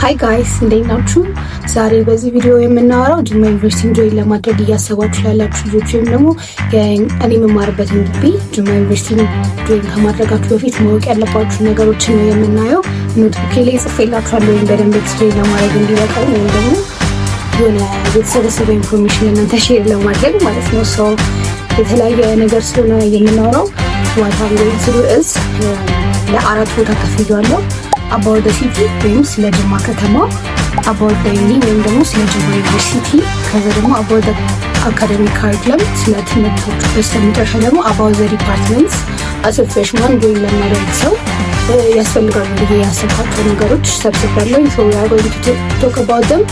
Hi guys፣ እንዴት ናችሁ? ዛሬ በዚህ ቪዲዮ የምናወራው ጅማ ዩኒቨርሲቲን join ለማድረግ እያሰባችሁ ያላችሁ ልጆች ወይም ደግሞ እኔ የምማርበትን ግቢ ጅማ ዩኒቨርሲቲን join ከማድረጋችሁ በፊት ማወቅ ያለባችሁ ነገሮችን ነው የምናየው። Notebook ኤ ላይ ጽፌላችኋለሁ ወይም በደንብ explain ለማድረግ እንዲበቃኝ ወይም ደግሞ የሆነ የተሰበሰበ information እናንተ share ለማድረግ ማለት ነው። So የተለያየ ነገር ስለሆነ የምናወራው what I'm going to do is ለአራት ቦታ ከፍያለሁ። About the city ወይም ስለ ጅማ ከተማ፣ about the uni ወይም ደግሞ ስለ ጅማ ዩኒቨርሲቲ፣ ከዛ ደግሞ about the academic curriculum ስለ ትምህርቶቹ፣ በስተ መጨረሻ ደግሞ about the departments as a freshman join ለሚያደርግ ሰው ያስፈልጋሉ ብዬ ያሰብኳቸው ነገሮች ሰብስቤያለሁ። So we are going to talk about them።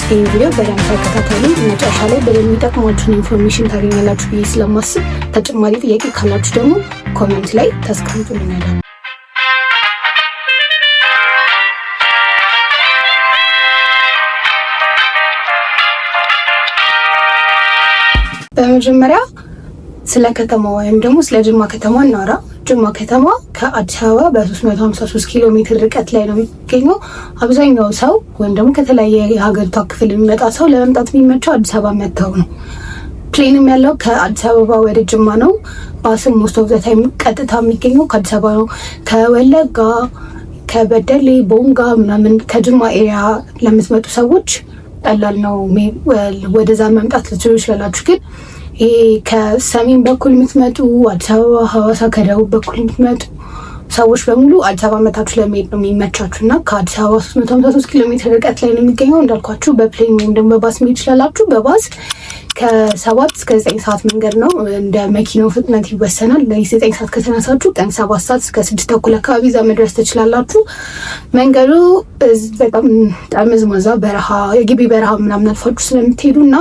ይህን ቪዲዮ በደንብ ተከታተሉ። መጨረሻ ላይ በደንብ የሚጠቅሟችሁን information ታገኛላችሁ ብዬ ስለማስብ፣ ተጨማሪ ጥያቄ ካላችሁ ደግሞ comment ላይ ታስቀምጡልኛላችሁ። በመጀመሪያ ስለ ከተማ ወይም ደግሞ ስለ ጅማ ከተማ እናውራ። ጅማ ከተማ ከአዲስ አበባ በ353 ኪሎ ሜትር ርቀት ላይ ነው የሚገኘው። አብዛኛው ሰው ወይም ደግሞ ከተለያየ የሀገሪቷ ክፍል የሚመጣ ሰው ለመምጣት የሚመቸው አዲስ አበባ መጥተው ነው። Plane ም ያለው ከአዲስ አበባ ወደ ጅማ ነው። Bus ም most of the time ቀጥታ የሚገኘው ከአዲስ አበባ ነው። ከወለጋ፣ ከበደሌ፣ ቦንጋ ምናምን ከጅማ area ለምትመጡ ሰዎች ቀላል ነው፣ ወደዛ መምጣት ልትችሉ ይችላላችሁ። ግን ይሄ ከሰሜን በኩል የምትመጡ አዲስ አበባ፣ ሐዋሳ፣ ከደቡብ በኩል የምትመጡ ሰዎች በሙሉ አዲስ አበባ መታችሁ ለመሄድ ነው የሚመቻችሁ እና ከአዲስ አበባ 353 ኪሎ ሜትር ርቀት ላይ ነው የሚገኘው። እንዳልኳችሁ በ plane ወይም ደግሞ በባስ መሄድ ይችላላችሁ። በባስ ከ7 እስከ 9 ሰዓት መንገድ ነው። እንደ መኪናው ፍጥነት ይወሰናል። ለ9 ሰዓት ከተነሳችሁ ቀን 7 ሰዓት እስከ 6:30 አካባቢ እዛ መድረስ ትችላላችሁ። መንገዱ በጣም ጠመዝማዛ በረሃ፣ የጊቤ በረሃ ምናምን አልፋችሁ ስለምትሄዱ እና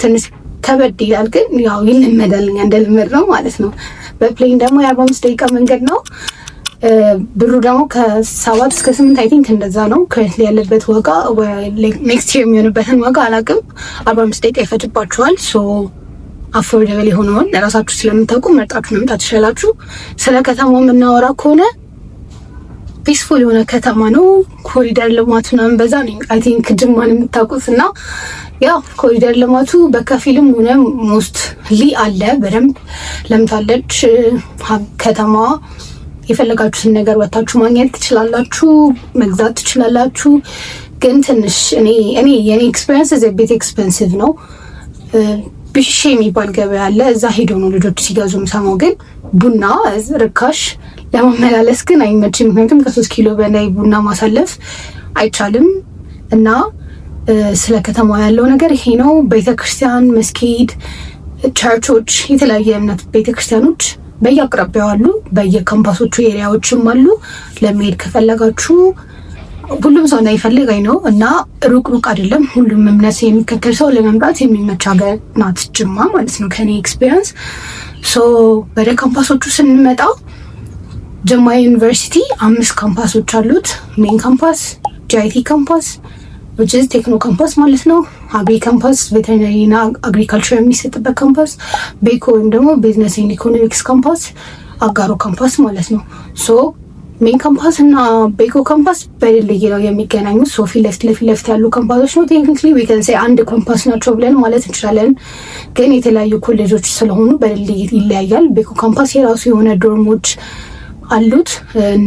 ትንሽ ከበድ ይላል። ግን ያው ይለመዳል፣ እኛ እንደልመድ ነው ማለት ነው። በ plane ደግሞ የ45 ደቂቃ መንገድ ነው። ብሩ ደግሞ ከ7 እስከ 8 I think እንደዛ ነው። Currently ያለበት ዋጋ፣ next year የሚሆንበትን ዋጋ አላውቅም። 45 ደቂቃ ይፈጅባችኋል። So affordable የሆነውን ለራሳችሁ ስለምታውቁ መርጣችሁ መምጣት ትችላላችሁ። ስለ ከተማው የምናወራ ከሆነ peaceful የሆነ ከተማ ነው። ኮሪደር ልማቱ ምናምን በዛ ነው I think ጅማን የምታውቁት እና ያው ኮሪደር ልማቱ በከፊልም ሆነ mostly አለ፣ በደንብ ለምታለች ከተማዋ። የፈለጋችሁትን ነገር ወታችሁ ማግኘት ትችላላችሁ፣ መግዛት ትችላላችሁ። ግን ትንሽ እኔ የኔ experience is a bit expensive ነው። ብሼ የሚባል ገበያ አለ። እዛ ሄዶ ነው ልጆች ሲገዙ የምሰማው። ግን ቡና ርካሽ፣ ለማመላለስ ግን አይመችም። ምክንያቱም ከ3 ኪሎ በላይ ቡና ማሳለፍ አይቻልም። እና ስለ ከተማ ያለው ነገር ይሄ ነው። ቤተክርስቲያን፣ መስጊድ፣ ቸርቾች፣ የተለያዩ የእምነት ቤተክርስቲያኖች በየአቅራቢያው አሉ። በየካምፓሶቹ area ዎችም አሉ። ለመሄድ ከፈለጋችሁ ሁሉም ሰው እንዳይፈልግ አይ ነው እና ሩቅ ሩቅ አይደለም። ሁሉም እምነት የሚከተል ሰው ለመምጣት የሚመች ሀገር ናት ጅማ ማለት ነው ከኔ experience። So ወደ ካምፓሶቹ ስንመጣ ጅማ ዩኒቨርሲቲ አምስት ካምፓሶች አሉት። Main campus፣ JIT campus which is techno campus ማለት ነው። Agri campus veterinary እና agriculture የሚሰጥበት ካምፓስ፣ ቤኮ ወይም ደግሞ business and economics campus፣ አጋሮ ካምፓስ ማለት ነው። So main campus እና ቤኮ ካምፓስ በድልድይ ነው የሚገናኙት። So ፊት ለፊት ለፊት ለፊት ያሉ ካምፓሶች ነው። Technically we can say አንድ ካምፓስ ናቸው ብለን ማለት እንችላለን፣ ግን የተለያዩ ኮሌጆች ስለሆኑ በድልድይ ይለያያል። ቤኮ ካምፓስ የራሱ የሆነ dorm ኦች አሉት፣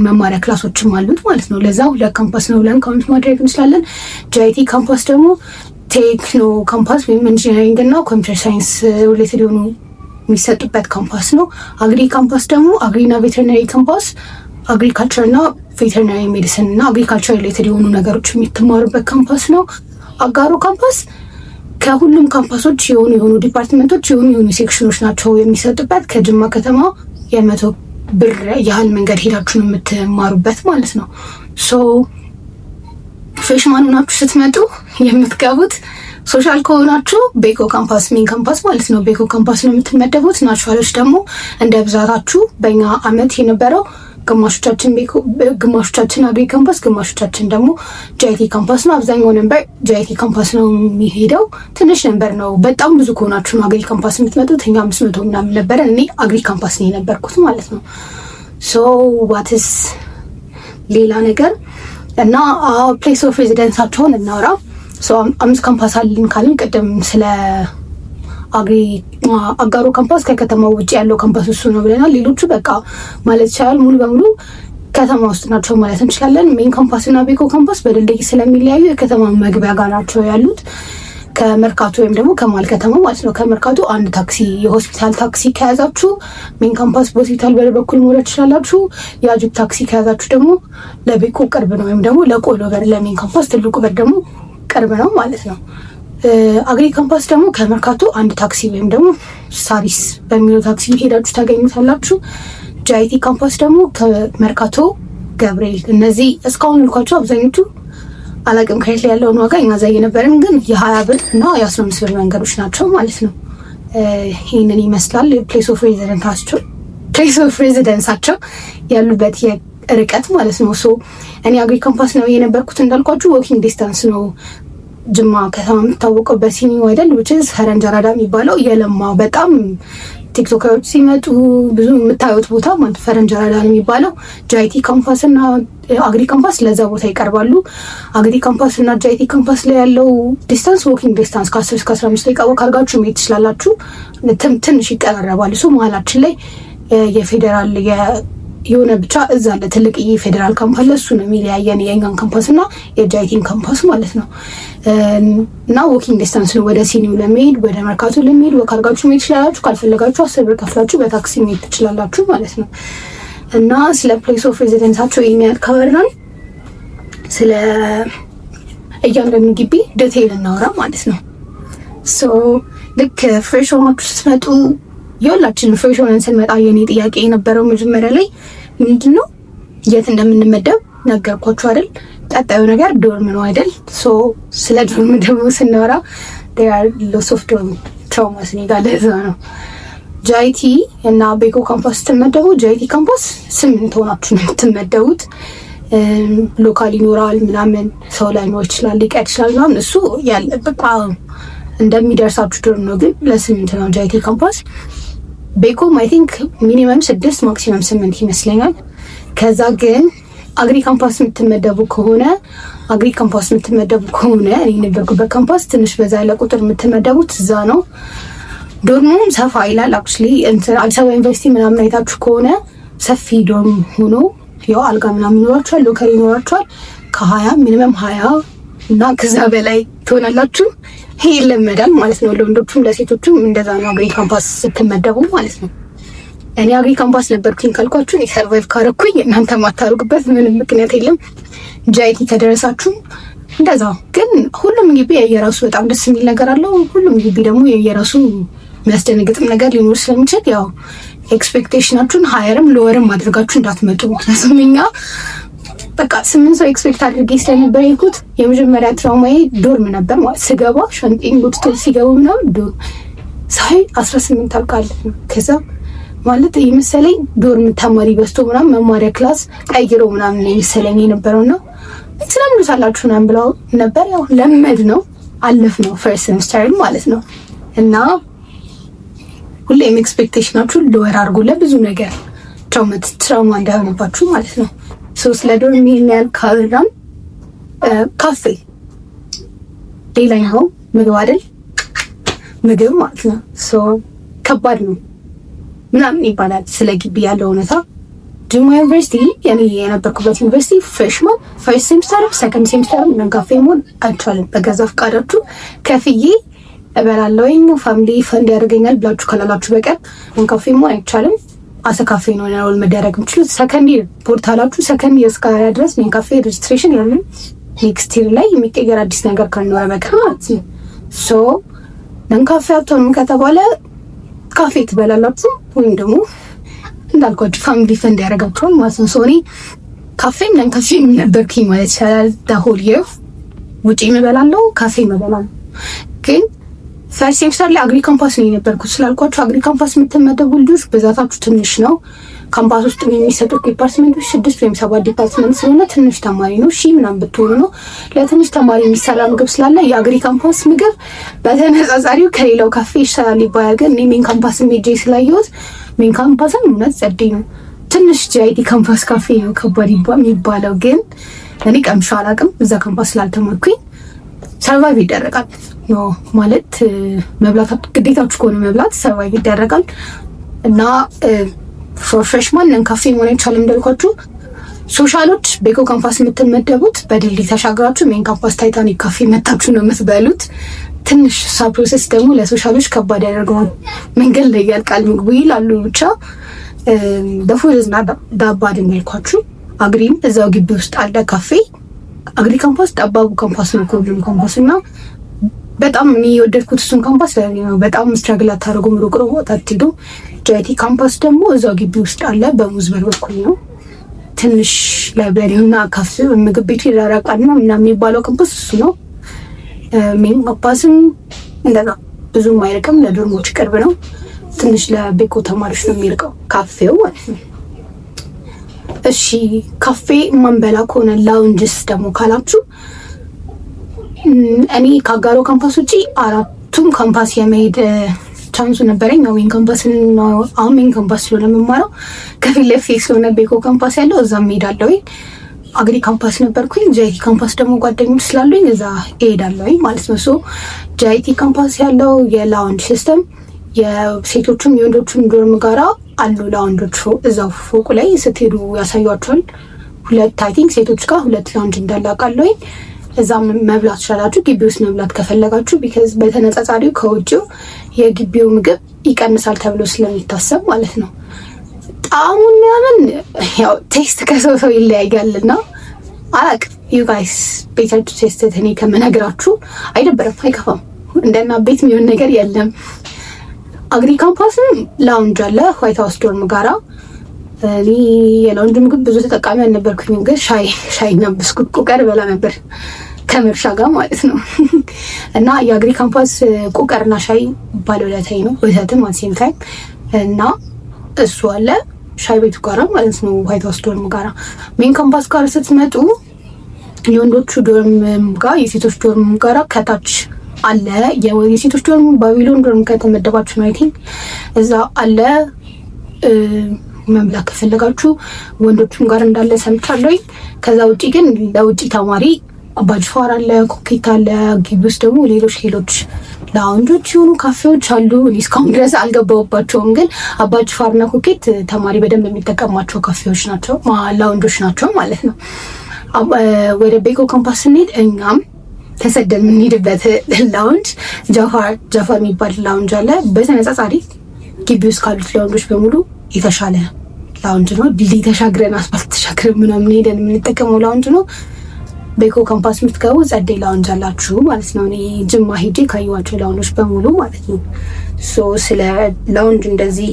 መማሪያ class ኦችም አሉት ማለት ነው። ለዛ ሁለት ካምፓስ ነው ብለን count ማድረግ እንችላለን። JIT campus ደግሞ techno campus ወይም engineering እና computer science related የሆኑ የሚሰጡበት ካምፓስ ነው። Agri campus ደግሞ agri እና veterinary campus agriculture እና veterinary medicine እና agriculture related የሆኑ ነገሮች የሚተማሩበት ካምፓስ ነው። አጋሮ ካምፓስ ከሁሉም ካምፓሶች የሆኑ የሆኑ department ኦች፣ የሆኑ የሆኑ section ኦች ናቸው የሚሰጡበት። ከጅማ ከተማ የ100 ብር ያህል መንገድ ሄዳችሁ ነው የምትማሩበት ማለት ነው። So freshman ሆናችሁ ስትመጡ የምትገቡት social ከሆናችሁ ቤኮ campus፣ main campus ማለት ነው። ቤኮ ካምፓስ ነው የምትመደቡት። Natural ኦች ደግሞ እንደ ብዛታችሁ በእኛ አመት የነበረው ግማሾቻችን ቤኮ፣ ግማሾቻችን agri campus፣ ግማሾቻችን ደግሞ JIT campus ነው። አብዛኛው number JIT campus ነው የሚሄደው። ትንሽ number ነው። በጣም ብዙ ከሆናችሁ ነው agri campus የምትመጡት። እኛ 500 ምናምን ነበረን። እኔ agri campus ነው የነበርኩት ማለት ነው። So what's ሌላ ነገር እና place of residence ኣቸውን እናውራ። አምስት ካምፓስ አለን ካልን ቅድም ስለ አጋሮ ካምፓስ ከከተማው ውጭ ያለው ካምፓስ እሱ ነው ብለናል። ሌሎቹ በቃ ማለት ይቻላል ሙሉ በሙሉ ከተማ ውስጥ ናቸው ማለት እንችላለን። Main campus እና ቤኮ ካምፓስ በድልድይ ስለሚለያዩ የከተማ መግቢያ ጋር ናቸው ያሉት። ከመርካቶ ወይም ደግሞ ከመሀል ከተማ ማለት ነው። ከመርካቶ አንድ ታክሲ፣ የሆስፒታል ታክሲ ከያዛችሁ main campus በሆስፒታል በር በኩል መውረድ ትችላላችሁ። የአጂፕ ታክሲ ከያዛችሁ ደግሞ ለቤኮ ቅርብ ነው፣ ወይም ደግሞ ለቆሎ በር ለ main campus ትልቁ በር ደግሞ ቅርብ ነው ማለት ነው። አግሪ ካምፓስ ደግሞ ከመርካቶ አንድ ታክሲ ወይም ደግሞ ሳሪስ በሚለው ታክሲ ሄዳችሁ ታገኙታላችሁ። ጃይቲ ካምፓስ ደግሞ ከመርካቶ ገብርኤል። እነዚህ እስካሁን ልኳቸው አብዛኞቹ አላቅም ከየት ላይ ያለውን ዋጋ፣ እኛ እዛ እየነበረን ግን የ20 ብር እና የ15 ብር መንገዶች ናቸው ማለት ነው። ይህንን ይመስላል place of residence ኣቸው ያሉበት ርቀት ማለት ነው። So እኔ አግሪ ካምፓስ ነው የነበርኩት፣ እንዳልኳችሁ walking distance ነው። ጅማ ከተማ የምታወቀው በሲኒው አይደል? Which is ፈረንጅ አራዳ የሚባለው የለማ፣ በጣም ቲክቶከሮች ሲመጡ ብዙ የምታዩት ቦታ ማለት ፈረንጅ አራዳ ነው የሚባለው። ጃይቲ ካምፓስ እና አግሪ ካምፓስ ለዛ ቦታ ይቀርባሉ። አግሪ ካምፓስ እና ጃይቲ ካምፓስ ላይ ያለው distance walking distance ከ10 እስከ 15 ደቂቃ walk አድርጋችሁ መሄድ ትችላላችሁ። ትንሽ ይቀራረባል። እሱ መሀላችን ላይ የፌዴራል የሆነ ብቻ እዛ አለ ትልቅ ፌዴራል ካምፓስ፣ እሱ ነው የሚለያየን የኛን ካምፓስ እና የጃይቲን ካምፓስ ማለት ነው። እና walking distance ነው ወደ ሲኒው ለመሄድ፣ ወደ መርካቶ ለመሄድ walk አድርጋችሁ መሄድ ትችላላችሁ። ካልፈለጋችሁ 10 ብር ከፍላችሁ በታክሲ መሄድ ትችላላችሁ ማለት ነው። እና ስለ place of residence ኣቸው ይሄን ያህል ካወራን ስለ እያንዳንዱ ግቢ detail እናወራ ማለት ነው። So ልክ fresh ሆናችሁ ስትመጡ፣ የሁላችንም fresh ሆነን ስንመጣ የኔ ጥያቄ የነበረው መጀመሪያ ላይ ምንድን ነው? የት እንደምንመደብ ነገርኳችሁ አይደል? ቀጣዩ ነገር dorm ነው አይደል? So ስለ dorm ደግሞ ስናወራ lots of dorm traumas እኔ ጋር፣ ለዛ ነው። ጃይቲ እና ቤኮ ካምፓስ ስትመደቡ ጃይቲ ካምፓስ ስምንት ሆናችሁ ነው የምትመደቡት። Locker ይኖራል ምናምን፣ ሰው ላይኖር ይችላል፣ ሊቀር ይችላል ምናምን፣ እሱ ያለ በቃ እንደሚደርሳችሁ dorm ነው፣ ግን ለስምንት ነው ጃይቲ ካምፓስ። ቤኮም I think minimum ስድስት maximum ስምንት ይመስለኛል። ከዛ ግን አግሪ ካምፓስ የምትመደቡ ከሆነ እኔ የነበርኩበት ካምፓስ ትንሽ በዛ ያለ ቁጥር የምትመደቡት እዛ ነው። Dorm ኡም ሰፋ ይላል። Actually እንትን አዲስ አበባ ዩኒቨርሲቲ ምናምን አይታችሁ ከሆነ ሰፊ dorm ሆኖ ያው አልጋ ምናምን ይኖራችኋል፣ locker ይኖራችኋል። ከ20 minimum 20 እና ከዛ በላይ ትሆናላችሁ። ይሄ ይለመዳል ማለት ነው። ለወንዶቹም ለሴቶቹም እንደዛ ነው። አግሪ ካምፓስ ስትመደቡ ማለት ነው። እኔ አግሪ ካምፓስ ነበርኩኝ ካልኳችሁ እኔ survive ካረኩኝ እናንተ ማታደርጉበት ምንም ምክንያት የለም። ጃይቲ ከደረሳችሁ እንደዛው። ግን ሁሉም ግቢ የየራሱ በጣም ደስ የሚል ነገር አለው። ሁሉም ግቢ ደግሞ የየራሱ የሚያስደነግጥም ነገር ሊኖር ስለሚችል ያው expectation ኣችሁን higher ም lower ም አድርጋችሁ እንዳትመጡ። ምክንያቱም እኛ በቃ ስምንት ሰው expect አድርጌ ስለነበር የሄድኩት የመጀመሪያ trauma ዬ dorm ነበር ማለት፣ ስገባ ሻንጤን ጎትቶ ሲገቡ ምናምን dorm ሳይ 18 አልቃለ። ከዛ ማለት የመሰለኝ dorm ተማሪ በዝቶ ምናምን መማሪያ class ቀይሮ ምናምን የመሰለኝ የነበረውና ስለምሉታላችሁ ምናምን ብለው ነበር። ያው ለመድ ነው አለፍ ነው first semester ማለት ነው። እና ሁሌም expectation ኣችሁን lower አድርጎ ለብዙ ነገር trauma እንዳይሆንባችሁ ማለት ነው። So ስለ dorm ይሄን ያህል ካወራን ካፌ ሌላኛው ምግብ አይደል? ምግብ ማለት ነው። So ከባድ ነው ምናምን ይባላል ስለ ግቢ ያለው እውነታ። ጅማ ዩኒቨርሲቲ፣ የኔ የነበርኩበት ዩኒቨርሲቲ፣ freshman first semester second semester ካፌ መሆን አይቻልም። በገዛ ፈቃዳችሁ ከፍዬ እበላለሁኝ family fund ያደርገኛል ብላችሁ ካላላችሁ በቀር ካፌ መሆን አይቻልም። አሰ ካፌ ነው enroll መደረግ የምችሉት። Second year portal ኣችሁ second year እስከ ድረስ main ካፌ registration ያለን next year ላይ የሚቀየር አዲስ ነገር ካልኖረ በቀር ማለት ነው። So non ካፌ አትሆኑም ከተባለ ካፌ ትበላላችሁ ወይም ደግሞ እንዳልኳችሁ family fund ያደርጋችኋል ማለት ነው። So እኔ ካፌም non ካፌም ነበርኩኝ ማለት ይቻላል። Whole year ውጪ እበላለሁ፣ ካፌ እበላለሁ። ግን first semester ላይ አግሪ ካምፓስ ነው የነበርኩት ስላልኳችሁ አግሪ ካምፓስ የምትመደቡ ልጆች ብዛታችሁ ትንሽ ነው። ካምፓስ ውስጥ የሚሰጡት department ኦች ስድስት ወይም ሰባት department ስለሆነ ትንሽ ተማሪ ነው፣ ሺህ ምናምን ብትሆኑ ነው። ለትንሽ ተማሪ የሚሰራ ምግብ ስላለ የአግሪ ካምፓስ ምግብ በተነጻጻሪው ከሌላው ካፌ ይሻላል ይባላል። ግን እኔ main campus ሄጄ ስላየሁት main campus ም እውነት ጸዴ ነው። ትንሽ ጂአይቲ ካምፓስ ካፌ ነው ከባድ የሚባለው ግን እኔ ቀምሼ አላውቅም፣ እዛ ካምፓስ ስላልተማርኩኝ። Survive ይደረጋል no ማለት መብላት ግዴታችሁ ከሆነ መብላት survive ይደረጋል። እና for freshman non ካፌ መሆን አይቻልም እንዳልኳችሁ። Social ኦች ቤኮ ካምፓስ የምትመደቡት በድልድይ ተሻግራችሁ main campus ታይታኒክ ካፌ መታችሁ ነው የምትበሉት። ትንሽ እሷ process ደግሞ ለ social ኦች ከባድ ያደርገዋል። መንገድ ላይ ያልቃል ምግቡ ይላሉ። ብቻ the food is not that bad እንዳልኳችሁ። አግሪም እዛው ግቢ ውስጥ አለ ካፌ። አግሪ ካምፓስ ጠባቡ ካምፓስ ነው ከሁሉም ካምፓስ እና በጣም እኔ የወደድኩት እሱን ካምፓስ ነው። በጣም struggle አታደርጉም፣ ሩቅ ሩቅ ቦታ አትሄዱም። ጃይቲ ካምፓስ ደግሞ እዛው ግቢ ውስጥ አለ፣ በሙዝበር በኩል ነው። ትንሽ library ውና ካፌ ምግብ ቤቱ ይራራቃልና ምናምን የሚባለው ካምፓስ እሱ ነው። Main campus ም እንደዛ ብዙም አይርቅም፣ ለ dorm ኦች ቅርብ ነው። ትንሽ ለቤኮ ተማሪዎች ነው የሚርቀው ካፌው ማለት ነው። እሺ፣ ካፌ ማንበላ ከሆነ lounges ደግሞ ካላችሁ እኔ ከአጋሮ ካምፓስ ውጪ አራቱም ካምፓስ የመሄድ chance ኡ ነበረኝ። ያው main campus አሁን main campus ስለሆነ የምማረው ከፊት ለፊት ስለሆነ ቤኮ ካምፓስ ያለው እዛም እሄዳለሁኝ። አግሪ ካምፓስ ነበርኩኝ። ጃይቲ ካምፓስ ደግሞ ጓደኞች ስላሉኝ እዛ እሄዳለሁኝ ማለት ነው። So ጃይቲ ካምፓስ ያለው የ lounge system የሴቶቹም የወንዶቹም dorm ጋራ አሉ lounge ኦች። እዛው ፎቁ ላይ ስትሄዱ ያሳዩቸዋል። ሁለት I think ሴቶች ጋር ሁለት lounge እንዳለ አውቃለሁኝ። እዛ መብላት ትችላላችሁ፣ ግቢ ውስጥ መብላት ከፈለጋችሁ። Because በተነጻጻሪው ከውጭው የግቢው ምግብ ይቀንሳል ተብሎ ስለሚታሰብ ማለት ነው። ጣዕሙን ምናምን ያው taste ከሰው ሰው ይለያያልና አላቅም። You guys better to taste። እኔ ከምነግራችሁ አይደበርም፣ አይከፋም። እንደና ቤት የሚሆን ነገር የለም። አግሪ ካምፓስም lounge አለ ዋይት ሀውስ dorm ጋራ። እኔ የ lounge ምግብ ብዙ ተጠቃሚ አልነበርኩኝም፣ ግን ሻይ ሻይና ብስኩት ቁቀር በላ ነበር ከመርሻ ጋር ማለት ነው። እና የአግሪ ካምፓስ ቁቀርና ሻይ ባለውለታዬ ነው፣ ወተትም at same time እና እሱ አለ ሻይ ቤቱ ጋራ ማለት ነው፣ ዋይት ሀውስ dorm ጋራ። Main campus ጋር ስትመጡ የወንዶቹ dorm ጋር የሴቶች dorm ጋራ ከታች አለ። የሴቶች dorm ባቢሎን dorm ከተመደባችሁ ነው I think እዛ አለ። መብላት ከፈለጋችሁ ወንዶቹም ጋር እንዳለ ሰምቻለሁ። ከዛ ውጪ ግን ለውጪ ተማሪ አባጅፋር አለ፣ ኮኬት አለ። ግቢ ውስጥ ደግሞ ሌሎች ሌሎች lounge ኦች የሆኑ ካፌዎች አሉ። እኔ እስካሁን ድረስ አልገባሁባቸውም፣ ግን አባጅፋር እና ኮኬት ተማሪ በደንብ የሚጠቀማቸው ካፌዎች ናቸው፣ lounge ኦች ናቸው ማለት ነው። ወደ ቤኮ ካምፓስ ስንሄድ እኛም ተሰደን የምንሄድበት lounge ጃፋር ጃፋር የሚባል lounge አለ። በተነጻጻሪ ግቢ ውስጥ ካሉት lounge ኦች በሙሉ የተሻለ lounge ነው። ድልድይ ተሻግረን አስፋልት ተሻግረን ምናምን ሄደን የምንጠቀመው lounge ነው። ቤኮ ካምፓስ የምትገቡ ጸዴ lounge አላችሁ ማለት ነው። እኔ ጅማ ሄጄ ካየኋቸው lounge ኦች በሙሉ ማለት ነው። So ስለ lounge እንደዚህ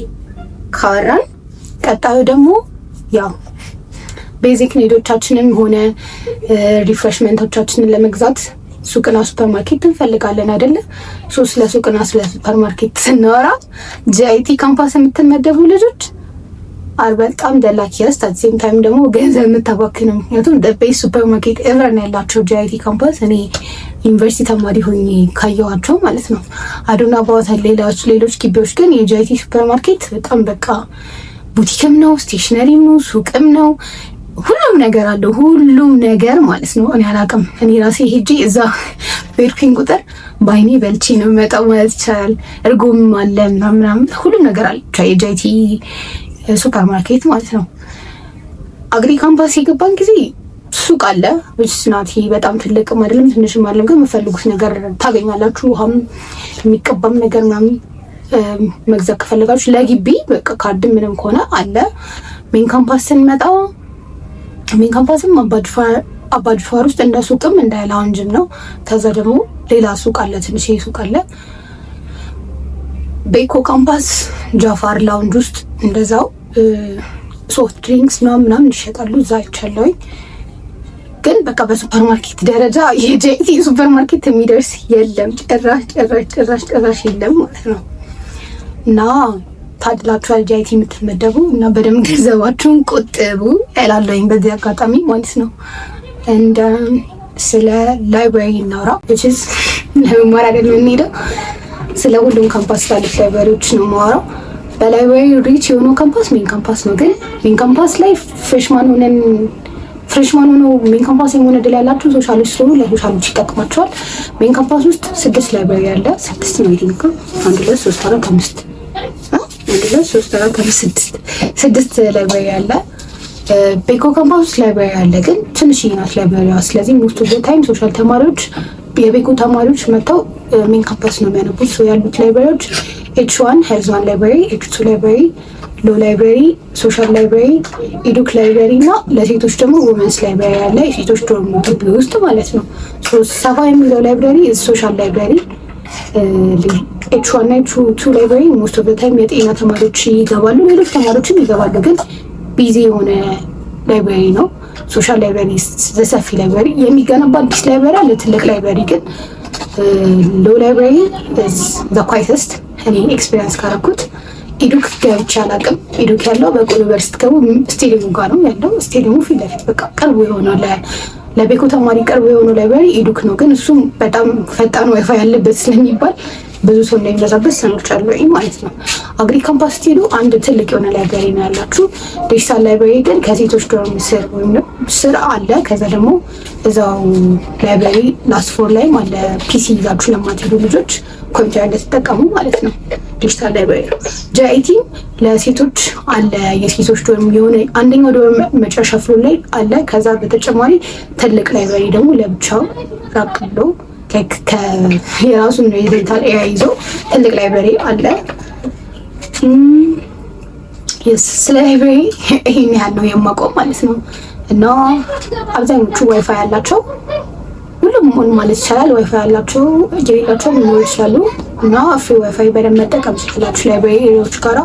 ካወራን ቀጣዩ ደግሞ ያው basic need ኦቻችንም ሆነ refreshment ኦቻችንን ለመግዛት ሱቅና ሱፐርማርኬት እንፈልጋለን አይደለ? So ስለ ሱቅና ስለ ሱፐርማርኬት ስናወራ ጂአይቲ ካምፓስ የምትመደቡ ልጆች are በጣም the luckiest፣ at same time ደግሞ ገንዘብ የምታባክነው። ምክንያቱም best supermarket ever ነው ያላቸው ጂአይቲ ካምፓስ። እኔ ዩኒቨርሲቲ ተማሪ ሆኜ ካየኋቸው ማለት ነው። I don't know about ሌሎች ሌሎች ግቢዎች ግን የጂአይቲ ሱፐርማርኬት በጣም በቃ ቡቲክም ነው፣ stationery ም ነው፣ ሱቅም ነው፣ ሁሉም ነገር አለው። ሁሉም ነገር ማለት ነው። እኔ አላውቅም። እኔ ራሴ ሄጄ እዛ በሄድኩኝ ቁጥር በአይኔ በልቼ ነው የምመጣው ማለት ይቻላል። እርጎም አለ ምናምን ምናምን ሁሉም ነገር አለ። ብቻ የጃይቲ ሱፐር ማርኬት ማለት ነው። አግሪ ካምፓስ የገባን ጊዜ ሱቅ አለ ናት። በጣም ትልቅም አይደለም ትንሽም አይደለም፣ ግን የምፈልጉት ነገር ታገኛላችሁ። ውሃም የሚቀባም ነገር ምናምን መግዛት ከፈለጋችሁ ለግቢ በቃ ካርድ ምንም ከሆነ አለ። Main campus ስንመጣ main campus ም አባጅፋር ውስጥ እንደ ሱቅም እንደ lounge ም ነው። ከዛ ደግሞ ሌላ ሱቅ አለ፣ ትንሽ ሱቅ አለ። ቤኮ ካምፓስ ጃፋር lounge ውስጥ እንደዛው soft drinks ምናምን ምናምን ይሸጣሉ። እዛ አይቻለሁኝ። ግን በቃ በሱፐር ማርኬት ደረጃ የጄቲ ሱፐር ማርኬት የሚደርስ የለም። ጭራሽ ጭራሽ ጭራሽ ጭራሽ የለም ማለት ነው። እና ታድላችኋል ጃይቲ የምትመደቡ እና በደንብ ገንዘባችሁን ቆጥቡ እላለሁኝ በዚህ አጋጣሚ ማለት ነው። እንደ ስለ library እናውራ። ለመማር አይደለም የምንሄደው፣ ስለ ሁሉም ካምፓስ ላሉት library ዎች ነው የማወራው። በ library rich የሆነው campus main campus ነው። ግን main campus ላይ freshman ሆነን Freshman ሆነው main campus የመሆን እድል ያላችሁ social ኦች ስለሆኑ ለ social ኦች ይጠቅማቸዋል። Main campus ውስጥ ስድስት library አለ። ስድስት ነው think፣ አንድ፣ ሁለት፣ ሶስት፣ አራት፣ አምስት፣ አንድ፣ ሁለት፣ ሶስት፣ አራት፣ አምስት፣ ስድስት፣ ስድስት library አለ። ቤኮ ካምፓስ ውስጥ library አለ፣ ግን ትንሽዬ ናት library ዋ። ስለዚህ most of time social ተማሪዎች፣ የቤኮ ተማሪዎች መጥተው main campus ነው የሚያነቡት። ያሉት library ዎች H1 health one library፣ H2 library፣ law library፣ social library፣ educ library እና ለሴቶች ደግሞ women's library አለ። የሴቶች dorm ግቢ ውስጥ ማለት ነው። ሰፋ የሚለው library social library፣ H1 እና H2 library most of time የጤና ተማሪዎች ይገባሉ፣ ሌሎች ተማሪዎችም ይገባሉ፣ ግን busy የሆነ library ነው። Social library ሰፊ library፣ የሚገነባ አዲስ library አለ፣ ትልቅ library፣ ግን law library the quietest እኔ experience ካረኩት። Educ ገብቼ አላውቅም። Educ ያለው በቆሎ በር ስትገቡ ስቴዲየሙ ጋር ነው ያለው። ስቴዲየሙ ፊት ለፊት በቃ ቅርቡ የሆነው፣ ለቤኮ ተማሪ ቅርቡ የሆነው library educ ነው። ግን እሱም በጣም ፈጣን ዋይፋይ ያለበት ስለሚባል ብዙ ሰው እንደሚበዛበት ሰምቻለሁ ማለት ነው። Agri campus ስትሄዱ አንድ ትልቅ የሆነ library ነው ያላችሁ። Digital library ግን ከሴቶች dorm ስር ወይም ስር አለ። ከዛ ደግሞ እዛው library last floor ላይም አለ። PC ይዛችሁ ለማትሄዱ ልጆች ኮምፒውተር እንደተጠቀሙ ማለት ነው። Digital library ነው። JIT ለሴቶች አለ። የሴቶች dorm የሆነ አንደኛው dorm መጨረሻ floor ላይ አለ። ከዛ በተጨማሪ ትልቅ library ደግሞ ለብቻው ራቅ ብሎ የራሱን residential area ይዞ ትልቅ library አለ። ስለ library ይሄን ያህል ነው የማውቀው ማለት ነው። እና አብዛኞቹ ዋይፋይ ያላቸው፣ ሁሉም ማለት ይቻላል ዋይፋይ ያላቸው፣ የሌላቸው ሊኖሩ ይችላሉ። እና free WiFi በደንብ መጠቀም ትችላላችሁ። Library ዎች ጋራ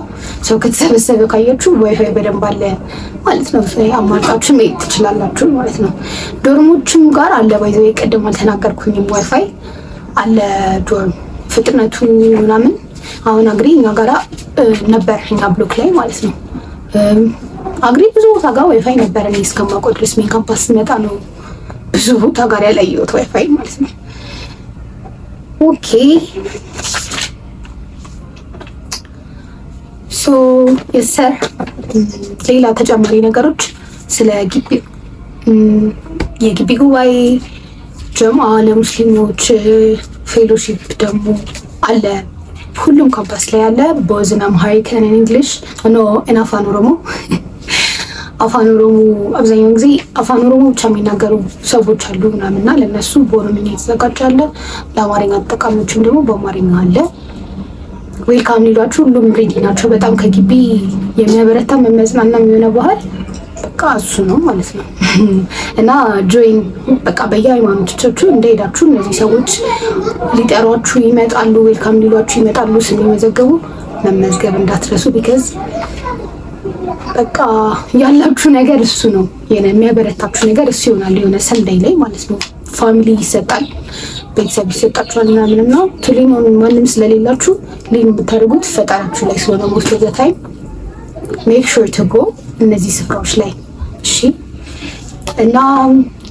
ሰው ከተሰበሰበ ካያችሁ ዋይፋይ በደንብ አለ ማለት ነው። አማርጣችሁ መሄድ ትችላላችሁ ማለት ነው። Dorm ኦችም ጋር አለ፣ by the way ቅድም አልተናገርኩኝም። ዋይፋይ አለ dorm፣ ፍጥነቱ ምናምን አሁን Agri እኛ ጋራ ነበር፣ እኛ block ላይ ማለት ነው። Agri ብዙ ቦታ ጋር ዋይፋይ ነበር። እኔ እስከማውቀው ድረስ main campus ስመጣ ነው ብዙ ቦታ ጋር ያላየሁት ዋይፋይ ማለት ነው። Okay, so የሰር ሌላ ተጨማሪ ነገሮች ስለ ግቢ፣ የግቢ ጉባኤ፣ ጀምአ ለሙስሊሞች፣ fellowship ደግሞ አለ። ሁሉም ካምፓስ ላይ አለ። Both in Amharic, English, no in አፋን ኦሮሞ። አፋን ኦሮሞ አብዛኛውን ጊዜ አፋን ኦሮሞ ብቻ የሚናገሩ ሰዎች አሉ ምናምንና ለእነሱ በኦሮምኛ የተዘጋጀ አለ። ለአማርኛ ተጠቃሚዎችም ደግሞ በአማርኛ አለ። Welcome ሊሏችሁ ሁሉም ready ናቸው። በጣም ከግቢ የሚያበረታ የሚያጽናና የሚሆነ ባህል በቃ እሱ ነው ማለት ነው። እና join በቃ በየሃይማኖቶቻችሁ እንደሄዳችሁ እነዚህ ሰዎች ሊጠሯችሁ ይመጣሉ፣ welcome ሊሏችሁ ይመጣሉ። ስም ይመዘገቡ፣ መመዝገብ እንዳትረሱ። Because በቃ ያላችሁ ነገር እሱ ነው፣ የሚያበረታችሁ ነገር እሱ ይሆናል። የሆነ Sunday ላይ ማለት ነው family ይሰጣል፣ ቤተሰብ ይሰጣችኋል ምናምን ነው to lean ማንም ስለሌላችሁ lean የምታደርጉት ፈጣሪያችሁ ላይ ስለሆነ most of the time make sure to go እነዚህ ስፍራዎች ላይ፣ እሺ። እና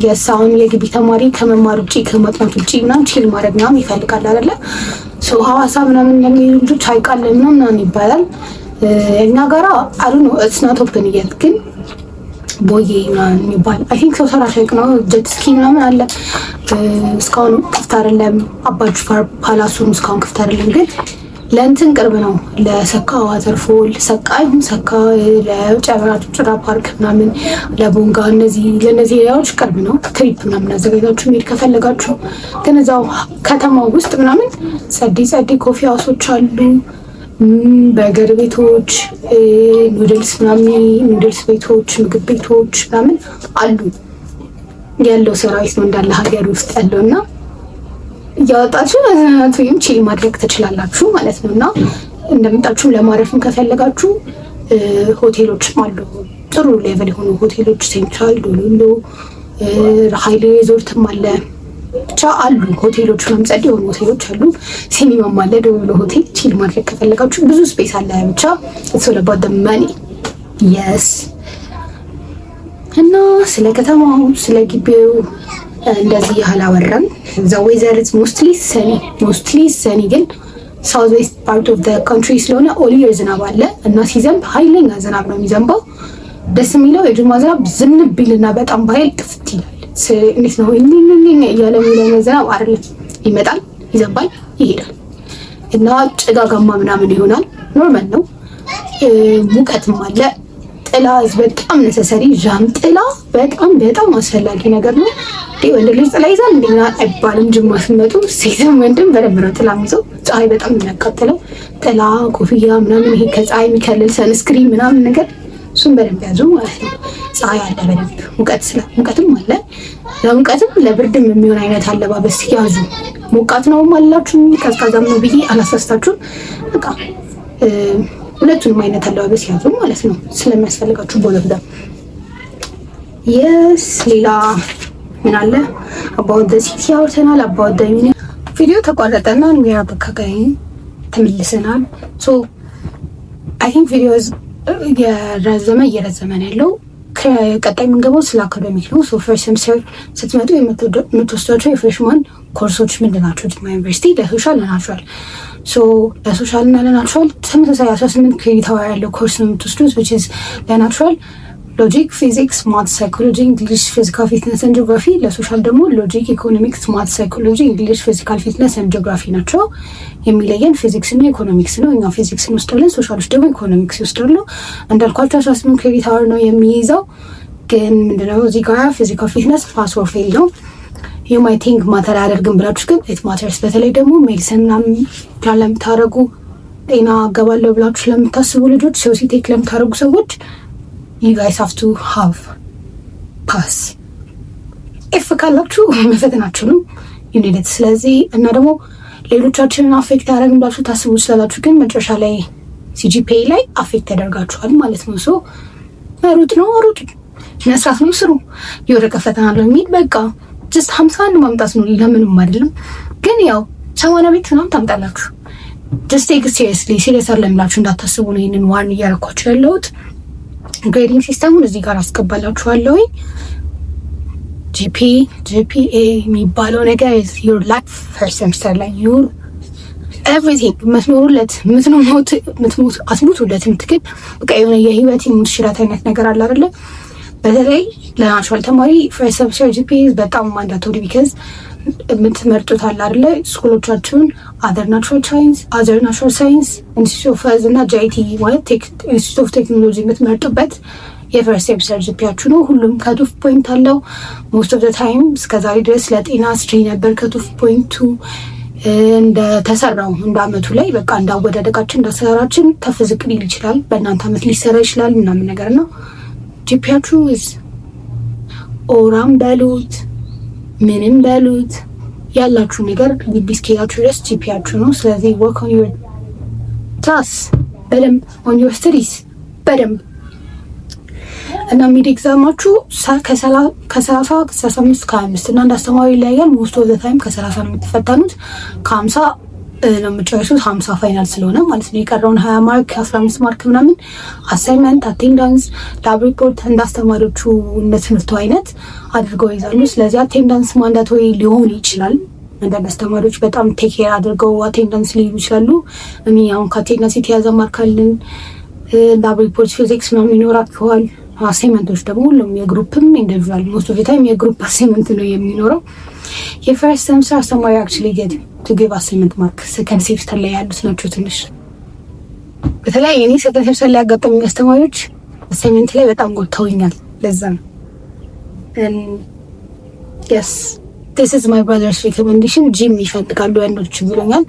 የሳውን የግቢ ተማሪ ከመማር ውጭ፣ ከማጥናት ውጭ ምናምን chill ማድረግ ምናምን ይፈልጋል አይደለ? So ሀዋሳ ምናምን ለሚሄዱ ልጆች ሀይቅ አለ ምናምን ይባላል። እኛ ጋራ አሉ ነው፣ it's not open yet፣ ግን ቦዬ ምናምን የሚባል I think ሰው ሰራሽ ሀይቅ ነው። Jet ski ምናምን አለ። እስካሁን ክፍት አይደለም። አባጅፋር palace ኡም እስካሁን ክፍት አይደለም፣ ግን ለእንትን ቅርብ ነው። ለሰካ waterfall፣ ሰቃ ይሁን ሰካ፣ ለጨበራ ጩርጩራ ፓርክ ምናምን፣ ለቦንጋ፣ እነዚህ ለእነዚህ area ዎች ቅርብ ነው። Trip ምናምን አዘጋጅታችሁ መሄድ ከፈለጋችሁ ግን እዛው ከተማው ውስጥ ምናምን ጸዲ ጸዲ coffee house ኦች አሉ፣ በርገር ቤቶች፣ noodles ምናምን፣ noodles ቤቶች፣ ምግብ ቤቶች ምናምን አሉ። ያለው ሰራዊት ነው እንዳለ ሀገር ውስጥ ያለው እና እያወጣችሁ መዝናናት ወይም chill ማድረግ ትችላላችሁ ማለት ነው። እና እንደምጣችሁ ለማረፍም ከፈለጋችሁ ሆቴሎችም አሉ። ጥሩ level የሆኑ ሆቴሎች ሴንትራል፣ ዶሎሎ፣ ሀይሌ ሪዞርትም አለ። ብቻ አሉ ሆቴሎች ምናምን ጸድ የሆኑ ሆቴሎች አሉ። ሲኒማም አለ ዶሎሎ ሆቴል። Chill ማድረግ ከፈለጋችሁ ብዙ space አለ። ብቻ it's all about the money, yes። እና ስለ ከተማው ስለ ግቢው እንደዚህ ያህል አወራን። The weather is mostly sunny, mostly sunny፣ ግን south west part of the country ስለሆነ all year ዝናብ አለ እና ሲዘንብ ኃይለኛ ዝናብ ነው የሚዘንበው። ደስ የሚለው የጅማ ዝናብ ዝንብ ይልና በጣም በኃይል ጥፍት ይላል። እንዴት ነው እያለ የሚለው ዝናብ አይደለም። ይመጣል፣ ይዘንባል፣ ይሄዳል እና ጭጋጋማ ምናምን ይሆናል። Normal ነው። ሙቀትም አለ። ጥላ በጣም necessary፣ ዣንጥላ በጣም በጣም አስፈላጊ ነገር ነው። ወንድ ልጅ ጥላ ይዛል እንዴ አይባልም። ጅማ ስትመጡ ሴትም ወንድም በደንብ ነው ጥላ የሚይዘው። ፀሐይ በጣም የሚያቃጥለው ጥላ፣ ኮፍያ ምናምን ይሄ ከፀሐይ የሚከልል sunscreen ምናምን ነገር እሱን በደንብ ያዙ ማለት ነው። ፀሐይ አለ በደንብ፣ ሙቀት ስለ ሙቀትም አለ። ለሙቀትም ለብርድም የሚሆን አይነት አለባበስ ያዙ። ሞቃት ነው አላችሁ ቀዝቃዛም ነው ብዬ አላሳስታችሁም። በቃ ሁለቱንም አይነት አለባበስ ያዙ ማለት ነው ስለሚያስፈልጋችሁ both of them። Yes፣ ሌላ ምን አለ? About the city አውርተናል። About the uni ቪዲዮ ተቋረጠና እንግዲህ በቃ ተመልሰናል። So I think ቪዲዮ እየረዘመ እየረዘመ ነው ያለው። ከቀጣይ የምንገባው ስለ academic ነው። So first semester ስትመጡ የምትወስዷቸው የ freshman ኮርሶች ምንድን ናቸው? ጅማ ዩኒቨርሲቲ ለ social፣ ለ natural። So ለ social እና ለ natural ተመሳሳይ 18 credit hour ያለው ኮርስ ነው የምትወስዱት፣ which is ለ natural logic፣ physics፣ math፣ psychology፣ English፣ physical fitness and geography። ለ social ደግሞ logic፣ economics፣ math፣ psychology፣ English፣ physical fitness and geography ናቸው። የሚለየን ፊዚክስ እና ኢኮኖሚክስ ነው። እኛ ፊዚክስ እንወስዳለን፣ social ኦች ደግሞ ኢኮኖሚክስ ይወስዳሉ። እንዳልኳቸው 18 credit hour ነው የሚይዘው። ግን ምንድነው እዚህ ጋር physical fitness pass or fail ነው። You might think matter አያደርግም ብላችሁ፣ ግን it matters። በተለይ ደግሞ medicine ምናምን ፕላን ለምታደርጉ፣ ጤና አገባለሁ ብላችሁ ለምታስቡ ልጆች፣ COC take ለምታደርጉ ሰዎች you guys have to have pass። F ካላችሁ መፈተናችሁ ነው፣ you need it። ስለዚህ እና ደግሞ ሌሎቻችንን affect ያደረግን ብላችሁ ታስቡ ስላላችሁ፣ ግን መጨረሻ ላይ CGPA ላይ affect ያደርጋችኋል ማለት ነው። So ሩጥ ነው ሩጥ፣ መስራት ነው ስሩ። የወረቀ ፈተና ነው የሚል በቃ just 51 ማምጣት ነው፣ ሌላ ምንም አይደለም። ግን ያው 80 ቤት ምናምን ታምጣላችሁ። Just take seriously፣ serious አይደለም ብላችሁ እንዳታስቡ ነው ይህንን warn እያደረኳችሁ ያለሁት። Grading system ኡን እዚህ ጋር አስገባላችኋለሁ። GPA የሚባለው ነገር your life፣ first semester ላይ your everything፣ የምትኖሩለት፣ የምትሞት አትሙቱለት የምትክል በቃ የሆነ የህይወት የሞት ሽረት አይነት ነገር አለ አይደለ? በተለይ ለ natural ተማሪ first semester GPA በጣም mandatory because የምትመርጡት አለ አይደለ? School ኦቻችሁን other natural science፣ Institute of Health እና JIT ማለት Institute of Technology የምትመርጡበት የ first semester GPA ያችሁ ነው። ሁሉም cutoff point አለው። Most of the time እስከዛሬ ድረስ ለጤና 3 ነበር cutoff point ኡ። እንደተሰራው እንደ አመቱ ላይ በቃ እንዳወዳደቃችን እንዳሰራራችን ከፍ ዝቅ ሊል ይችላል። በእናንተ አመት ሊሰራ ይችላል ምናምን ነገር ነው። GPA ያችሁ ኦራም በሉት ምንም በሉት ያላችሁ ነገር ግቢ እስከሄዳችሁ ድረስ GPA ያችሁ ነው። ስለዚህ work on your class በደንብ፣ on your studies በደንብ። እና mid exam ኣችሁ ከ30፣ ከ35፣ ከ25 እና እንደ አስተማሪ ይለያያል። Most of the time ከ30 ነው የምትፈተኑት፣ ከ50 ነው የምትጨርሱት። 50 final ስለሆነ ማለት ነው። የቀረውን 20 mark፣ 15 mark ምናምን assignment፣ attendance፣ lab report እንደ አስተማሪዎቹ እንደ ትምህርቱ አይነት አድርገው ይዛሉ። ስለዚህ attendance mandatory ሊሆን ይችላል። አንዳንድ አስተማሪዎች በጣም take care አድርገው attendance ሊሉ ይችላሉ። እኔ አሁን ከ attendance የተያዘ mark አለን። Lab report ፊዚክስ ምናምን ይኖራችኋል። Assignment ኦች ደግሞ ሁሉም የ group ም individual፣ most of time የ group assignment ነው የሚኖረው። የ first semester አስተማሪ actually get to give assignment mark፣ second semester ላይ ያሉት ናቸው ትንሽ። በተለይ እኔ second semester ላይ ያጋጠሙኝ አስተማሪዎች assignment ላይ በጣም ጎድተውኛል። ለዛ ነው። Yes, this is my brother's recommendation። ጂም ይፈልጋሉ ወንዶች ብሎኛል።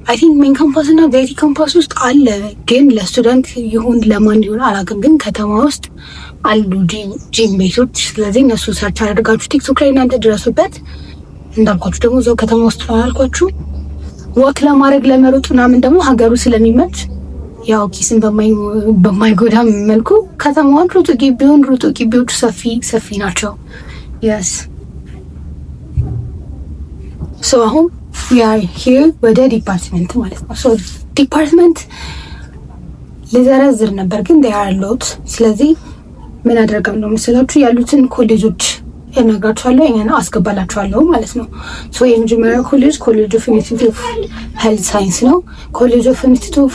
I think main campus እና JIT campus ውስጥ አለ፣ ግን ለ student ይሁን ለማን ይሁን አላውቅም። ግን ከተማ ውስጥ አሉ ጂም ቤቶች። ስለዚህ እነሱ search አድርጋችሁ ቲክቶክ ላይ እናንተ ድረሱበት። እንዳልኳችሁ ደግሞ እዛው ከተማ ውስጥ አላልኳችሁ walk ለማድረግ፣ ለመሮጥ ምናምን ደግሞ ሀገሩ ስለሚመች ያው ኪስን በማይጎዳ መልኩ ከተማዋን ሩጡ፣ ግቢውን ሩጡ። ግቢዎቹ ሰፊ ሰፊ ናቸው። Yes, so አሁን we are here ወደ department ማለት ነው። So department ልዘረዝር ነበር ግን there are a lot። ስለዚህ ምን አደርጋለሁ መሰላችሁ? ያሉትን ኮሌጆች እነግራችኋለሁ፣ እኛን አስገባላችኋለሁ ማለት ነው። So የመጀመሪያው ኮሌጅ College of Institute of Health Science ነው። College of Institute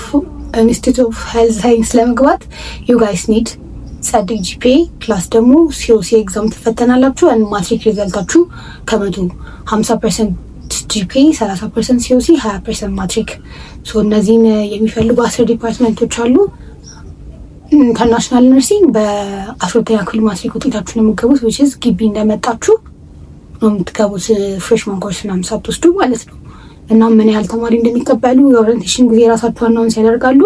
of Health Science ለመግባት you guys need ጸዴ GPA plus ደግሞ COC exam ትፈተናላችሁ። ማትሪክ result ኣችሁ ከ100 50% GPA፣ 30% COC፣ 20% ማትሪክ። እነዚህን የሚፈልጉ 10 department ኦች አሉ። International nursing በ12ኛ ክፍል ማትሪክ ውጤታችሁ ነው የምትገቡት። Which is ግቢ እንደመጣችሁ ነው የምትገቡት፣ freshman course ምናምን ሳትወስዱ ማለት ነው። እና ምን ያህል ተማሪ እንደሚቀበሉ የ orientation ጊዜ የራሳችሁ announce ያደርጋሉ።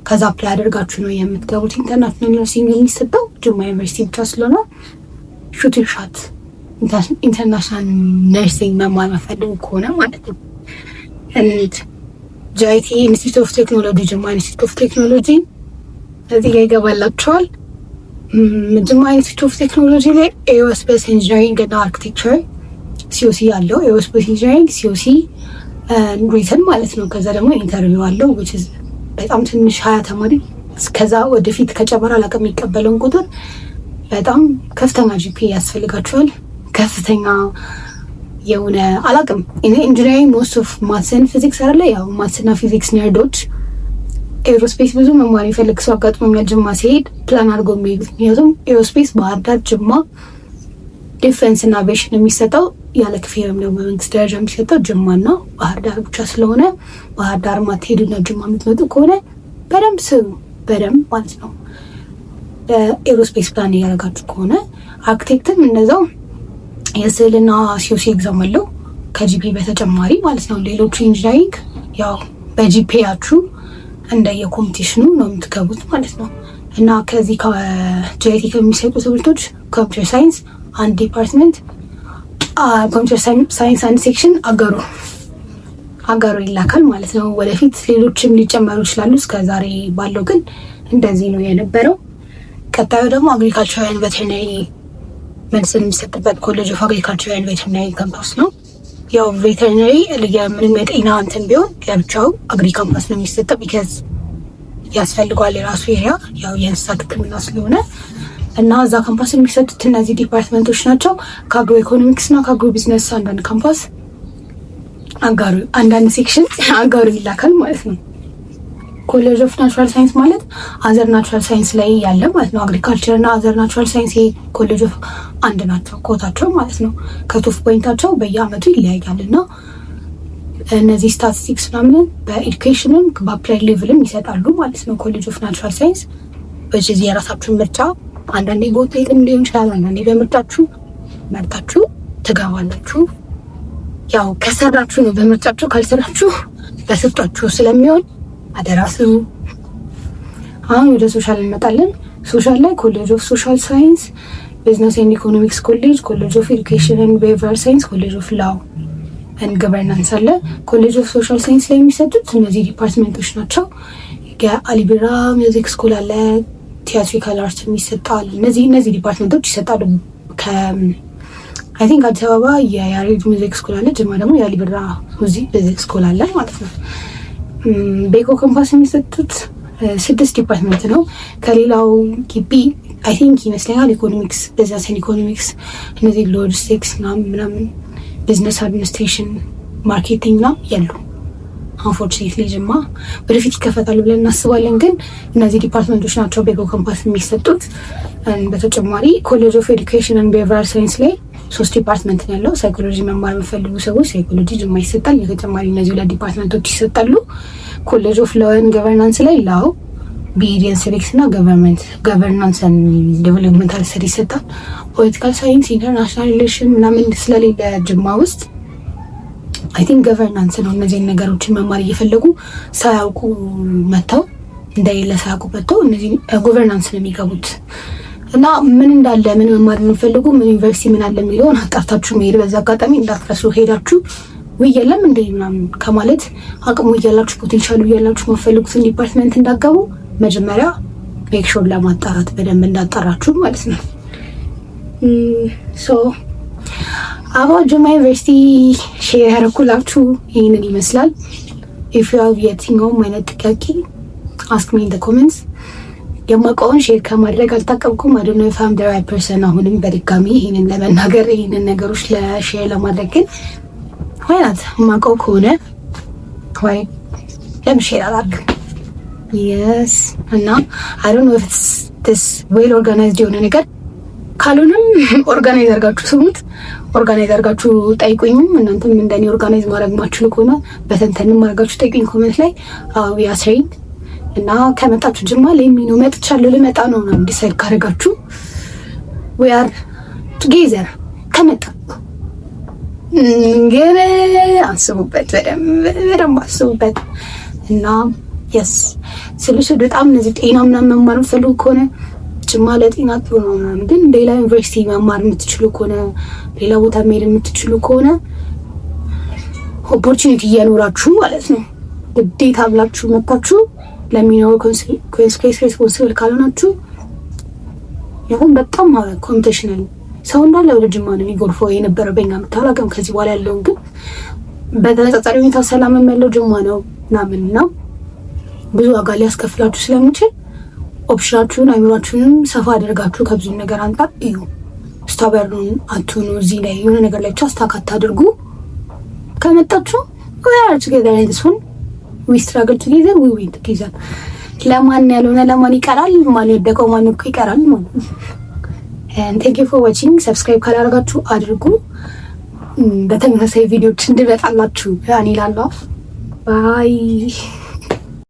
ከዛ apply አድርጋችሁ ነው የምትገቡት። International nursing የሚሰጠው ጅማ ዩኒቨርሲቲ ብቻ ስለሆነ shoot your shot international nursing መማር መፈልጉ ከሆነ ማለት ነው። And JIT Institute of Technology፣ ጅማ Institute of Technology እዚህ ጋር ይገባላችኋል። ጅማ Institute of Technology ላይ aerospace engineering እና architecture COC አለው። Aerospace engineering COC written ማለት ነው። ከዛ ደግሞ interview አለው፣ which is በጣም ትንሽ፣ 20 ተማሪ። ከዛ ወደፊት ከጨመረ አላውቅም የሚቀበለውን ቁጥር። በጣም ከፍተኛ GPA ያስፈልጋቸዋል። ከፍተኛ የሆነ አላውቅም። Engineering most of maths ን ፊዚክስ አለ። ያው maths ና ፊዚክስ nerd ኦች aerospace ብዙ መማር የሚፈልግ ሰው አጋጥሞኛል። ጅማ ሲሄድ ፕላን አድርጎ የሚሄዱት፣ ምክንያቱም aerospace ባህር ዳር፣ ጅማ፣ defense እና አቪዬሽን የሚሰጠው ያለ ክፍያ ወይም ደግሞ በመንግስት ደረጃ የሚሰጠው ጅማና ባህር ዳር ብቻ ስለሆነ ባህር ዳር ማትሄዱና ጅማ የምትመጡ ከሆነ በደንብ ስሩ፣ በደንብ ማለት ነው። Aerospace plan እያደረጋችሁ ከሆነ አርክቴክትም እንደዛው የስዕልና COC exam አለው ከ GPA በተጨማሪ ማለት ነው። ሌሎቹ engineering ያው በ GPA ያችሁ እንደየ competition ኑ ነው የምትገቡት ማለት ነው። እና ከዚህ ከ JIT ከሚሰጡ ትምህርቶች computer science አንድ department፣ computer science አንድ section አጋሮ አጋሮ ይላካል ማለት ነው። ወደፊት ሌሎችም ሊጨመሩ ይችላሉ። እስከ ዛሬ ባለው ግን እንደዚህ ነው የነበረው። ቀጣዩ ደግሞ agriculture and veterinary medicine የሚሰጥበት College of Agriculture and Veterinary campus ነው። ያው veterinary የምንም የጤና እንትን ቢሆን ለብቻው agri campus ነው የሚሰጠው፣ because ያስፈልገዋል የራሱ area፣ ያው የእንስሳት ሕክምና ስለሆነ። እና እዛ ካምፓስ የሚሰጡት እነዚህ department ኦች ናቸው። ከ agro economics እና ከ agro business አንዳንድ ካምፓስ አጋሩ፣ አንዳንድ section አጋሩ ይላካል ማለት ነው። College of Natural Science ማለት other natural science ላይ ያለ ማለት ነው። Agriculture እና other natural science college of አንድ ናቸው ኮታቸው ማለት ነው። Cut off point ኣቸው በየአመቱ ይለያያል እና እነዚህ ስታቲስቲክስ ምናምን በኤዱኬሽንም በአፕላይ ሌቭልም ይሰጣሉ ማለት ነው። College of Natural Science በዚህ የራሳችሁን ምርጫ፣ አንዳንዴ በውጤትም ሊሆን ይችላል፣ አንዳንዴ በምርጫችሁ መርጣችሁ ትገባላችሁ። ያው ከሰራችሁ ነው በምርጫችሁ፣ ካልሰራችሁ በስርጧችሁ ስለሚሆን አደራ ስሩ። አሁን ወደ social እንመጣለን። Social ላይ College of Social Science፣ Business and Economics College፣ College of Education and Behavioral Science፣ College of Law and Governance አለ። College of Social Science ላይ የሚሰጡት እነዚህ department ኦች ናቸው። የአሊቢራ music school አለ፣ theatrical art ይሰጣል። እነዚህ department ኦች ይሰጣሉ። I think አዲስ አበባ የያሬድ music school አለ፣ ጅማ ደግሞ የአሊቢራ music school አለ ማለት ነው። ቤኮ ካምፓስ የሚሰጡት ስድስት department ነው። ከሌላው ግቢ I think ይመስለኛል economics፣ business and economics፣ እነዚህ ሎጂስቲክስ ምናምን ምናምን፣ business administration፣ marketing ምናምን የሉ። Unfortunately ጅማ ወደፊት ይከፈታሉ ብለን እናስባለን። ግን እነዚህ department ኦች ናቸው ቤኮ ካምፓስ የሚሰጡት። በተጨማሪ College of Education and Behavioral Science ላይ ሶስት department ነው ያለው። Psychology መማር የሚፈልጉ ሰዎች psychology ጅማ ይሰጣል። በተጨማሪ እነዚህ ሁለት department ኦች ይሰጣሉ። College of Law and Governance ላይ law፣ B.Ed in civics እና government governance developmental study ይሰጣል። Political science፣ international relation ምናምን ስለሌለ ጅማ ውስጥ I think governance ነው። እነዚህን ነገሮችን መማር እየፈለጉ ሳያውቁ መጥተው፣ እንደሌለ ሳያውቁ መጥተው እነዚህ governance ነው የሚገቡት። እና ምን እንዳለ፣ ምን መማር የምንፈልጉ፣ ምን ዩኒቨርሲቲ ምን አለ የሚለውን አጣርታችሁ መሄድ በዛ አጋጣሚ እንዳትረሱ። ሄዳችሁ ውይ የለም እንደ ምናምን ከማለት አቅሙ እያላችሁ potential ኡ እያላችሁ የምትፈልጉትን department እንዳገቡ መጀመሪያ make sure ለማጣራት በደንብ እንዳጣራችሁ ማለት ነው። So about ጅማ ዩኒቨርሲቲ share ያደረኩላችሁ ይህንን ይመስላል። If you have የትኛውም አይነት ጥያቄ ask me in the comments። የማውቀውን share ከማድረግ አልታቀብኩም። I don't know if I'm the right person አሁንም በድጋሚ ይህንን ለመናገር፣ ይህንን ነገሮች ለ share ለማድረግ፣ ግን why not? የማውቀው ከሆነ why ለምን share አላደርግም? Yes፣ እና I don't know if it's This well organized የሆነ ነገር ካልሆነም organize አድርጋችሁ ስሙት፣ organize አድርጋችሁ ጠይቁኝም። እናንተም እንደኔ organize ማድረግ ማትችሉ ከሆነ በተንተንም አድርጋችሁ ጠይቁኝ comment ላይ ያስረኝ። እና ከመጣችሁ ጅማ let me know፣ መጥቻለሁ፣ ልመጣ ነው ምናምን decide ካደረጋችሁ we are together። ከመጣ ግን አስቡበት፣ በደንብ አስቡበት። እና yes ስልሽ በጣም እነዚህ ጤና ምናምን መማር የምትፈልጉ ከሆነ ጅማ ለጤና ጥሩ ነው ምናምን፣ ግን ሌላ ዩኒቨርሲቲ መማር የምትችሉ ከሆነ፣ ሌላ ቦታ መሄድ የምትችሉ ከሆነ፣ opportunity እየኖራችሁ ማለት ነው፣ ግዴታ ብላችሁ መታችሁ ለሚኖሩ consequence responsible ካልሆናችሁ ይሁን በጣም competitional ሰው እንዳለ ወደ ጅማ ነው የሚጎርፈው የነበረ በኛ የምታላቅም። ከዚህ በኋላ ያለውን ግን በተነጻጻሪ ሁኔታ ሰላምም ያለው ጅማ ነው ምናምን እና ብዙ ዋጋ ሊያስከፍላችሁ ስለሚችል option ኣችሁን አይምሯችሁንም ሰፋ አድርጋችሁ ከብዙ ነገር አንጻር እዩ። Stubborn አትሁኑ። እዚህ ላይ የሆነ ነገር ላይ ብቻ stuck አታድርጉ። ከመጣችሁ we are together in this one፣ we struggle together፣ we win together። ለማን ያልሆነ ለማን ይቀራል? ማን የወደቀው ማን እኮ ይቀራል ማለት ነው። And thank you for watching። Subscribe ካላደረጋችሁ አድርጉ። በተመሳሳይ ቪዲዮዎች እንድመጣላችሁ ያኔ እላለሁ። Bye.